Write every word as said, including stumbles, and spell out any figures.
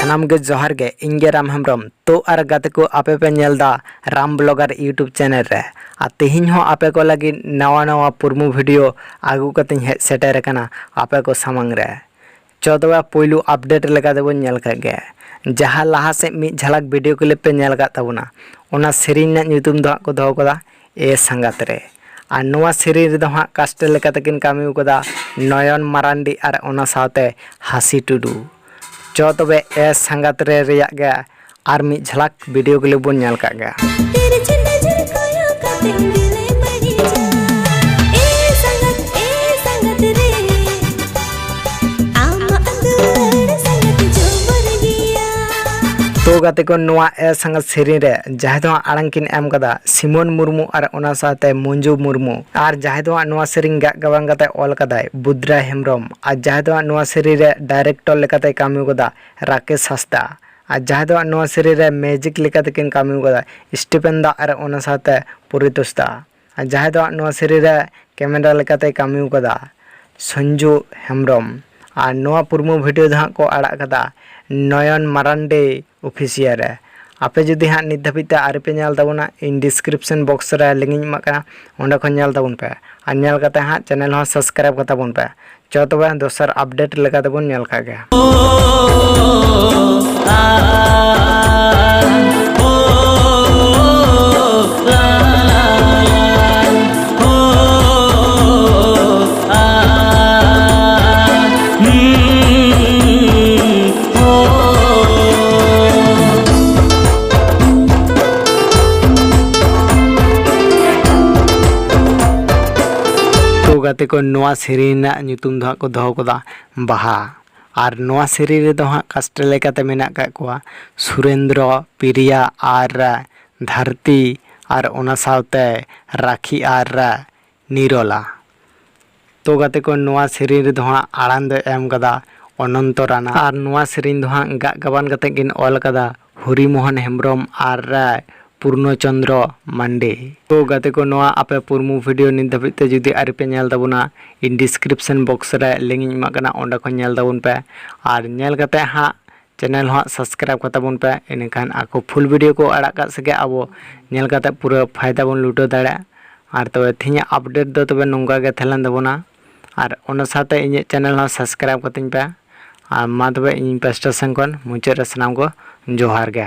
ᱥᱟᱱᱟᱢ ᱜᱮ ᱡᱚᱦᱟᱨ ᱜᱮ, ᱤᱧ ᱜᱮ ᱨᱟᱢ ᱦᱮᱢᱵᱨᱚᱢ᱾ ᱛᱚ ᱟᱨ ᱜᱟᱛᱮ ᱠᱚ, ᱟᱯᱮ ᱯᱮ ᱧᱮᱞ ᱫᱟ ᱨᱟᱢ ᱵᱞᱚᱜᱟᱨ YouTube ᱪᱮᱱᱮᱞ ᱨᱮ᱾ ᱟᱨ ᱛᱮᱦᱮᱧ ᱦᱚᱸ ᱟᱯᱮ ᱠᱚ ᱞᱟᱹᱜᱤᱫ ᱱᱟᱣᱟ ᱱᱟᱣᱟ ᱯᱩᱨᱢᱩ ᱵᱷᱤᱰᱤᱭᱳ ᱟᱹᱜᱩ ᱠᱟᱛᱮᱧ ᱦᱮᱡ ᱥᱮᱴᱮᱨ ᱟᱠᱟᱱᱟ ᱟᱯᱮ ᱠᱚ ᱥᱟᱢᱟᱝ ᱨᱮ᱾ ᱪᱚ ᱛᱚᱵᱮ ᱯᱩᱭᱞᱩ ᱟᱯᱰᱮᱴ ᱞᱮᱠᱟ ᱛᱮᱵᱚᱱ ᱧᱮᱞ ᱠᱟᱜ ᱜᱮ᱾ ᱡᱟᱦᱟᱸ ᱞᱟᱦᱟ ᱥᱮᱫ ᱢᱤᱫ ᱡᱷᱟᱞᱟᱠ ᱵᱷᱤᱰᱤᱭᱳ ᱠᱞᱤᱯ ᱯᱮ ᱧᱮᱞ ᱟᱠᱟᱫ ᱛᱟᱵᱚᱱᱟ, ᱚᱱᱟ ᱥᱮᱨᱮᱧ ᱨᱮᱱᱟᱜ ᱧᱩᱛᱩᱢ ᱫᱚ ᱦᱟᱸᱜ ᱠᱚ ᱫᱚᱦᱚ ᱠᱟᱫᱟ ᱮ ᱥᱟᱸᱜᱟᱛ ᱨᱮ᱾ ᱟᱨ ᱱᱚᱣᱟ ᱥᱮᱨᱮᱧ ᱨᱮᱫᱚ ᱦᱟᱸᱜ ᱠᱟᱥᱴ ᱞᱮᱠᱟ ᱛᱮᱠᱤᱱ ᱠᱟᱹᱢᱤ ᱠᱟᱫᱟ ᱱᱚᱭᱚᱱ ᱢᱟᱨᱟᱱᱰᱤ ᱟᱨ ᱚᱱᱟ ᱥᱟᱶᱛᱮ ᱦᱟᱹᱥᱤ ᱴᱩᱰᱩ᱾ ᱪᱚ ᱛᱚᱵᱮ ᱮ ᱥᱟᱸᱜᱟᱛ ᱨᱮ ᱨᱮᱭᱟᱜ ᱜᱮ ᱟᱨ ᱢᱤᱫ ᱡᱷᱟᱞᱟᱠ ᱵᱷᱤᱰᱤᱭᱳ ᱠᱞᱤᱯ ᱵᱚᱱ ᱧᱮᱞ ᱠᱟᱜ ᱜᱮ᱾ ᱛᱤᱨᱪᱷᱤ ᱱᱚᱡᱚᱨ ᱠᱚᱭᱚᱜ ᱠᱟᱛᱮᱧ ᱫᱤᱞᱮ ᱵᱟᱹᱲᱤᱡᱟ᱾ ᱮ ᱥᱟᱸᱜᱟᱛ, ᱮ ᱥᱟᱸᱜᱟᱛ ᱨᱮ, ᱟᱢᱟᱜ ᱫᱩᱞᱟᱹᱲ ᱥᱟᱸᱜᱟᱛ ᱡᱚᱵᱚᱨ ᱜᱮᱭᱟ᱾ ᱛᱚ ᱜᱟᱛᱮ ᱠᱚ, ᱱᱚᱣᱟ ᱮ ᱥᱟᱸᱜᱟᱛ ᱥᱮᱨᱮᱧ ᱨᱮ ᱡᱟᱦᱟᱸᱭ ᱫᱚ ᱦᱟᱸᱜ ᱟᱲᱟᱝ ᱠᱤᱱ ᱮᱢ ᱠᱟᱫᱟ ᱥᱤᱢᱚᱱ ᱢᱩᱨᱢᱩ ᱟᱨ ᱚᱱᱟ ᱥᱟᱶᱛᱮ ᱢᱚᱧᱡᱩ ᱢᱩᱨᱢᱩ, ᱟᱨ ᱡᱟᱦᱟᱸᱭ ᱫᱚ ᱦᱟᱸᱜ ᱱᱚᱣᱟ ᱥᱮᱨᱮᱧ ᱜᱟᱜ ᱜᱟᱵᱟᱱ ᱠᱟᱛᱮ ᱚᱞ ᱠᱟᱫᱟᱭ ᱵᱩᱫᱽᱨᱟ ᱦᱮᱢᱵᱨᱚᱢ, ᱟᱨ ᱡᱟᱦᱟᱸᱭ ᱫᱚ ᱦᱟᱸᱜ ᱱᱚᱣᱟ ᱥᱮᱨᱮᱧ ᱨᱮ ᱰᱟᱭᱨᱮᱠᱴᱚᱨ ᱞᱮᱠᱟᱛᱮ ᱠᱟᱹᱢᱤ ᱠᱟᱫᱟ ᱨᱟᱠᱮᱥ ᱦᱟᱸᱥᱫᱟ, ᱟᱨ ᱡᱟᱦᱟᱸᱭ ᱫᱚ ᱦᱟᱸᱜ ᱱᱚᱣᱟ ᱥᱮᱨᱮᱧ ᱨᱮ ᱢᱮᱡᱤᱠ ᱞᱮᱠᱟ ᱛᱮᱠᱤᱱ ᱠᱟᱹᱢᱤ ᱠᱟᱫᱟ ᱥᱴᱤᱯᱮᱱ ᱫᱟ ᱟᱨ ᱚᱱᱟ ᱥᱟᱶᱛᱮ ᱯᱚᱨᱤᱛᱳᱥ ᱫᱟ, ᱟᱨ ᱡᱟᱦᱟᱸᱭ ᱫᱚ ᱦᱟᱸᱜ ᱱᱚᱣᱟ ᱥᱮᱨᱮᱧ ᱨᱮ ᱠᱮᱢᱮᱨᱟ ᱞᱮᱠᱟᱛᱮ ᱠᱟᱹᱢᱤ ᱠᱟᱫᱟ ᱥᱚᱧᱡᱩ ᱦᱮᱢᱵᱨᱚᱢ, ᱟᱨ ᱱᱚᱣᱟ ᱯᱩᱨᱢᱩ ᱵᱷᱤᱰᱤᱭᱳ ᱫᱚ ᱦᱟᱸᱜ ᱠᱚ ᱟᱲᱟᱜ ᱠᱟᱫᱟ ᱱᱚᱭᱚᱱ ᱢᱟᱨᱟᱱᱰᱤ ᱚᱯᱷᱤᱥᱤᱭᱟᱞ ᱨᱮ᱾ ᱟᱯᱮ ᱡᱩᱫᱤ ᱦᱟᱸᱜ ᱱᱤᱛ ᱫᱷᱟᱹᱵᱤᱡ ᱛᱮ ᱟᱹᱣᱨᱤ ᱯᱮ ᱧᱮᱞ ᱛᱟᱵᱚᱱᱟ, ᱤᱧ ᱰᱤᱥᱠᱨᱤᱯᱥᱚᱱ ᱵᱚᱠᱥ ᱨᱮ ᱞᱤᱝᱠ ᱤᱧ ᱮᱢᱟᱜ ᱠᱟᱱᱟ, ᱚᱸᱰᱮ ᱠᱷᱚᱱ ᱧᱮᱞ ᱛᱟᱵᱚᱱ ᱯᱮ᱾ ᱟᱨ ᱧᱮᱞ ᱠᱟᱛᱮ ᱦᱟᱸᱜ ᱪᱮᱱᱮᱞ ᱦᱚᱸ ᱥᱟᱵᱥᱠᱨᱟᱭᱤᱵ ᱠᱟᱛᱟ ᱵᱚᱱ ᱯᱮ᱾ ᱪᱚ ᱛᱚᱵᱮ ᱫᱚᱥᱟᱨ ᱟᱯᱰᱮᱴ ᱞᱮᱠᱟ ᱛᱮᱵᱚᱱ ᱧᱮᱞ ᱠᱟᱜ ᱜᱮ᱾ ᱛᱚ ᱜᱟᱛᱮ ᱠᱚ, ᱱᱚᱣᱟ ᱥᱮᱨᱮᱧ ᱨᱮᱱᱟᱜ ᱧᱩᱛᱩᱢ ᱫᱚ ᱦᱟᱸᱜ ᱠᱚ ᱫᱚᱦᱚ ᱠᱟᱫᱟ ᱵᱟᱦᱟ᱾ ᱟᱨ ᱱᱚᱣᱟ ᱥᱮᱨᱮᱧ ᱨᱮᱫᱚ ᱦᱟᱸᱜ ᱠᱟᱥᱴ ᱞᱮᱠᱟᱛᱮ ᱢᱮᱱᱟᱜ ᱠᱟᱜ ᱠᱚᱣᱟ ᱥᱩᱨᱮᱱᱫᱨᱚ, ᱯᱤᱨᱤᱭᱟ ᱟᱨ ᱫᱷᱟᱹᱨᱛᱤ, ᱟᱨ ᱚᱱᱟ ᱥᱟᱶᱛᱮ ᱨᱟᱠᱷᱤ ᱟᱨ ᱱᱤᱨᱚᱞᱟ᱾ ᱛᱚ ᱜᱟᱛᱮ ᱠᱚ, ᱱᱚᱣᱟ ᱥᱮᱨᱮᱧ ᱨᱮᱫᱚ ᱦᱟᱸᱜ ᱟᱲᱟᱝ ᱫᱚᱭ ᱮᱢ ᱠᱟᱫᱟ ᱚᱱᱚᱱᱛᱚ ᱨᱟᱱᱟ, ᱟᱨ ᱱᱚᱣᱟ ᱥᱮᱨᱮᱧ ᱫᱚ ᱦᱟᱸᱜ ᱜᱟᱜ ᱜᱟᱵᱟᱱ ᱠᱟᱛᱮ ᱠᱤᱱ ᱚᱞ ᱠᱟᱫᱟ ᱦᱚᱨᱤ ᱢᱳᱦᱚᱱ ᱦᱮᱢᱵᱨᱚᱢ ᱟᱨ ᱯᱩᱨᱱᱚ ᱪᱚᱱᱫᱨᱚ ᱢᱟᱱᱰᱤ᱾ ᱛᱚ ᱜᱟᱛᱮ ᱠᱚ, ᱱᱚᱣᱟ ᱟᱯᱮ ᱯᱩᱨᱢᱩ ᱵᱷᱤᱰᱤᱭᱳ ᱱᱤᱛ ᱫᱷᱟᱹᱵᱤᱡ ᱛᱮ ᱡᱩᱫᱤ ᱟᱹᱣᱨᱤ ᱯᱮ ᱧᱮᱞ ᱛᱟᱵᱚᱱᱟ, ᱤᱧ ᱰᱤᱥᱠᱨᱤᱯᱥᱚᱱ ᱵᱚᱠᱥ ᱨᱮ ᱞᱤᱝᱠ ᱤᱧ ᱮᱢᱟᱜ ᱠᱟᱱᱟ, ᱚᱸᱰᱮ ᱠᱷᱚᱱ ᱧᱮᱞ ᱛᱟᱵᱚᱱ ᱯᱮ᱾ ᱟᱨ ᱧᱮᱞ ᱠᱟᱛᱮ ᱦᱟᱸᱜ channel ᱦᱚᱸ subscribe ᱠᱟᱛᱟ ᱵᱚᱱ ᱯᱮ᱾ ᱤᱱᱟᱹᱠᱷᱟᱱ ᱟᱠᱚ full video ᱠᱚ ᱟᱲᱟᱜ ᱠᱟᱜ ᱥᱮᱜᱮ ᱟᱵᱚ ᱧᱮᱞ ᱠᱟᱛᱮ ᱯᱩᱨᱟᱹ ᱯᱷᱟᱭᱫᱟ ᱵᱚᱱ ᱞᱩᱴᱟᱹᱣ ᱫᱟᱲᱮᱭᱟᱜᱼᱟ᱾ ᱟᱨ ᱛᱚᱵᱮ ᱛᱮᱦᱮᱧᱟᱜ update ᱫᱚ ᱛᱚᱵᱮ ᱱᱚᱝᱠᱟ ᱜᱮ ᱛᱟᱦᱮᱸ ᱞᱮᱱ ᱛᱟᱵᱚᱱᱟ᱾ ᱟᱨ ᱚᱱᱟ ᱥᱟᱶᱛᱮ ᱤᱧᱟᱹᱜ channel ᱦᱚᱸ subscribe ᱠᱟᱹᱛᱤᱧ ᱯᱮ᱾ ᱟᱨ ᱢᱟ ᱛᱚᱵᱮ ᱤᱧ ᱯᱟᱥᱴᱟ ᱥᱮᱱ ᱠᱷᱚᱱ ᱢᱩᱪᱟᱹᱫ ᱨᱮ ᱥᱟᱱᱟᱢ ᱠᱚ ᱡᱚᱦᱟᱨ ᱜᱮ᱾